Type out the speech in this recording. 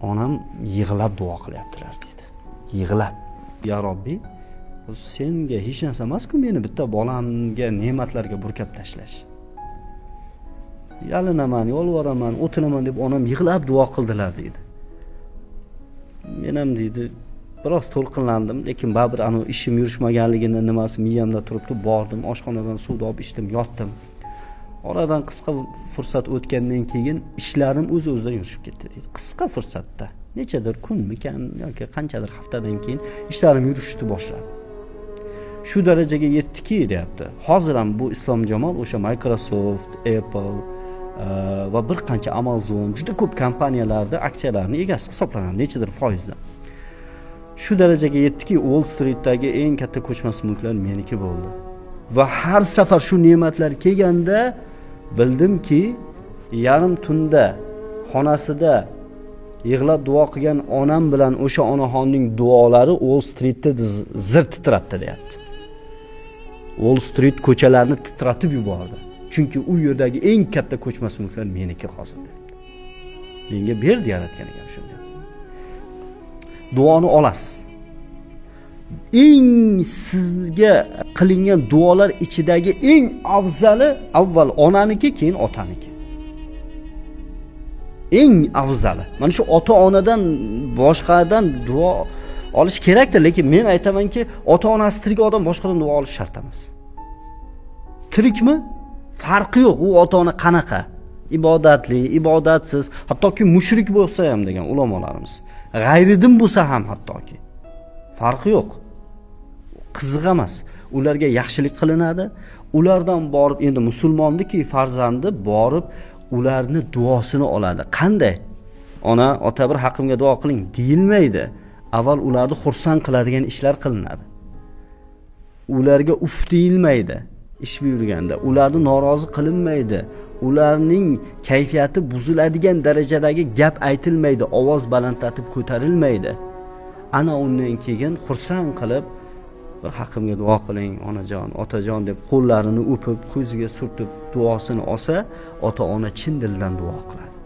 Onam yig'lab duo qilyaptilar deydi, yig'lab: "Ya Robbiy, senga hech narsa emasku meni bitta bolamga ne'matlarga burkab tashlash. Yalinaman, yolvoraman, o'tinaman", deb onam yig'lab duo qildilar deydi. Men ham, deydi, biroz to'lqinlandim, lekin baribir anavi ishim yurishmaganligini nimasi miyamda turibdi. Bordim, oshxonadan suvni olib ichdim, yotdim. Oradan qisqa fursat o'tgandan keyin ishlarim o'z o'zidan yurishib ketdi deydi. Qisqa fursatda, nechadir kunmikan yoki qanchadir haftadan keyin ishlarim yurishni boshladi. Shu darajaga yetdiki, deyapti, hozir ham bu Islom Jamol o'sha Microsoft, Apple va bir qancha Amazon, juda ko'p kompaniyalarda aksiyalarini egasi hisoblanadi, nechadir foizdan. Shu darajaga yetdiki, Wall Streetdagi eng katta ko'chmas mulklar meniki bo'ldi va har safar shu ne'matlar kelganda bildimki, yarim tunda xonasida yig'lab duo qilgan onam bilan o'sha onaxonning duolari Wall Streetni zir titratdi, deyapti. Wall Street ko'chalarini titratib yubordi, chunki u yerdagi eng katta ko'chmas mulklar meniki hozir, deyapti. Menga berdi yaratgan ekan shunday. Duoni olasiz. Eng sizga qilingan duolar ichidagi eng afzali avval onaniki, keyin otaniki. Eng afzali mana shu. Ota onadan boshqadan duo olish kerakdir, lekin men aytamanki, ota onasi tirik odam boshqadan duo olish shart emas. Tirikmi, farqi yo'q, u ota ona qanaqa ibodatli, ibodatsiz, hattoki mushrik bo'lsa ham, degan ulamolarimiz, g'ayridin bo'lsa ham, hattoki farqi yo'q, qiziq emas. Ularga yaxshilik qilinadi. Ulardan borib, endi musulmonniki farzandi borib ularni duosini oladi. Qanday? "Ona, ota, bir haqqimga duo qiling", deyilmaydi. Avval ularni xursand qiladigan ishlar qilinadi. Ularga uf deyilmaydi ish buyurganda, ularni norozi qilinmaydi, ularning kayfiyati buziladigan darajadagi gap aytilmaydi, ovoz balandlatib ko'tarilmaydi. Ana undan keyin xursand qilib, "Bir haqqimga duo qiling, onajon, otajon", deb qo'llarini o'pib, ko'ziga surtib duosini olsa, ota ona chin dildan duo qiladi.